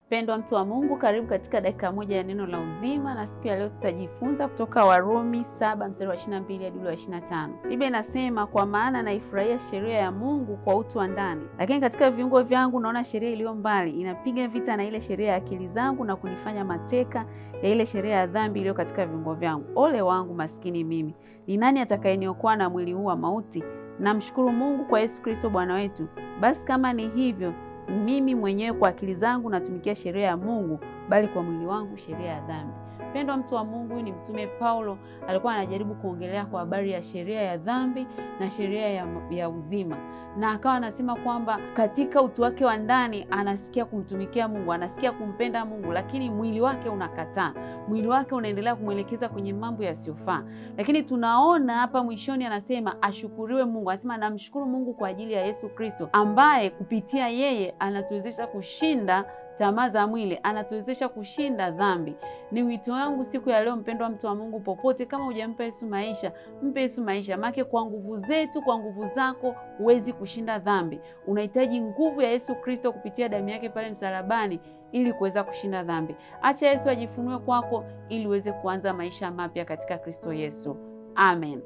Mpendwa mtu wa Mungu, karibu katika dakika moja ya neno la uzima, na siku ya leo tutajifunza kutoka Warumi 7 mstari wa 22 hadi wa 25. Biblia inasema, kwa maana naifurahia sheria ya Mungu kwa utu wa ndani, lakini katika viungo vyangu naona sheria iliyo mbali, inapiga vita na ile sheria ya akili zangu na kunifanya mateka ya ile sheria ya dhambi iliyo katika viungo vyangu. Ole wangu maskini mimi! Ni nani atakayeniokoa na mwili huu wa mauti? Namshukuru Mungu kwa Yesu Kristo Bwana wetu. Basi kama ni hivyo, mimi mwenyewe kwa akili zangu natumikia sheria ya Mungu, bali kwa mwili wangu sheria ya dhambi. Mpendwa mtu wa Mungu, ni Mtume Paulo alikuwa anajaribu kuongelea kwa habari ya sheria ya dhambi na sheria ya uzima, na akawa anasema kwamba katika utu wake wa ndani anasikia kumtumikia Mungu, anasikia kumpenda Mungu, lakini mwili wake unakataa. Mwili wake unaendelea kumwelekeza kwenye mambo yasiyofaa. Lakini tunaona hapa mwishoni anasema ashukuriwe Mungu, anasema namshukuru Mungu kwa ajili ya Yesu Kristo ambaye kupitia yeye anatuwezesha kushinda tamaa za mwili, anatuwezesha kushinda dhambi. Ni wito wangu siku ya leo, mpendwa mtu wa Mungu, popote kama hujampa Yesu maisha, mpe Yesu maisha. Maana kwa nguvu zetu, kwa nguvu zako huwezi kushinda dhambi. Unahitaji nguvu ya Yesu Kristo kupitia damu yake pale msalabani ili kuweza kushinda dhambi. Acha Yesu ajifunue kwako ili uweze kuanza maisha mapya katika Kristo Yesu. Amen.